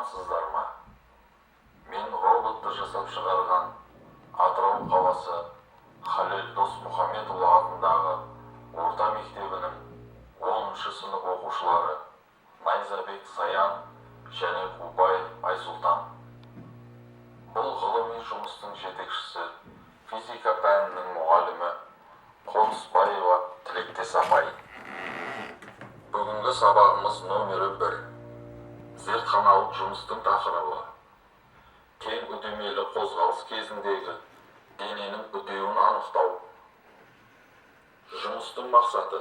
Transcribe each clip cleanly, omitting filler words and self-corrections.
Амансыздар ма? Мен роботты жасап шығарған Атырау қаласы Халел Досмұхамедұлы атындағы орта мектебінің 10-сынып оқушылары Найзабек Саян және Қубаев Айсұлтан. Бұл ғылыми жұмыстың жетекшісі физика пәнінің мұғалімі Қонысбаева Тілектес апай. Бүгінгі сабағымыз номері 1. Зертханалық жұмыстың тақырыбы: тең үдемелі қозғалыс кезіндегі дененің үдеуін анықтау. Жұмыстың мақсаты: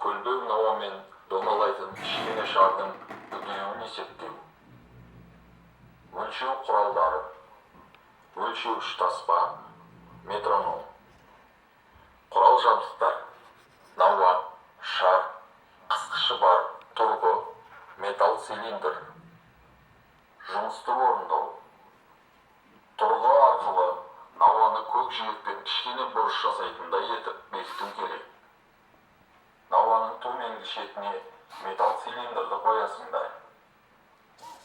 көлбеу науамен домалайтын кішкене шардың үдеуін есептеу. Өлшеу құралдары: өлшеуіш таспа, метроном. Құрал жабдықтар: науа, шар, қысқышы бар тұрғы, металл цилиндр. Жұмысты орындау: тұрғы арқылы науаны көкжиекпен кішкене бұрыш жасайтындай етіп бекіту керек. Науаның төменгі шетіне металл цилиндрді қоясыңдар.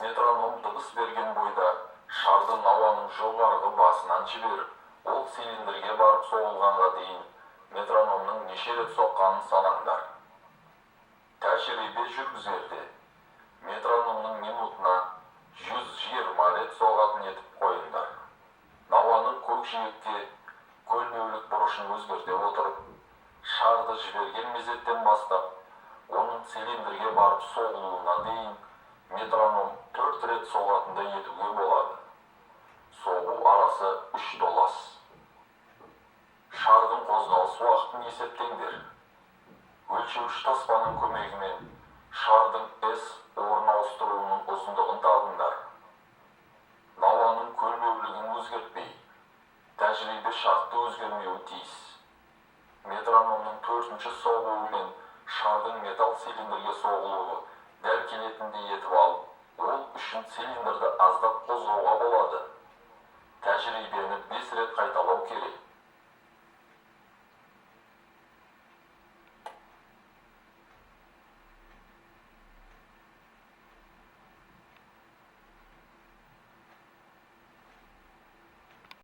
Метроном дыбыс берген бойда шарды науаның жоғарғы басынан жіберіп, ол цилиндрге барып соғылғанға дейін метрономның неше рет соққанын санаңдар. Тәжірибе жүргізерде метрономның минутына 120 рет соғатын етіп қойыңдар. Науаның көкжиекке көлбеулік бұрышын өзгерте отырып, шарды жіберген мезеттен бастап оның цилиндрге барып соғылуына дейін метроном 4 рет соғатындай етуге болады. Соғу арасы 3 толас. Шардың қозғалыс уақытын есептеңдер. Өлшеуіш таспаның көмегімен шардың S орын ауыстыруының ұзындығын табыңдар. Науаның көлбеулігін өзгертпей, тәжірибе шартты өзгермеуі тиіс. Метрономның 4-ші соғуы мен шардың металл цилиндрге соғылуы дәл келетіндей етіп алып, ол үшін цилиндрді аздап қозғауға болады. Тәжірибені 5 рет қайталау керек.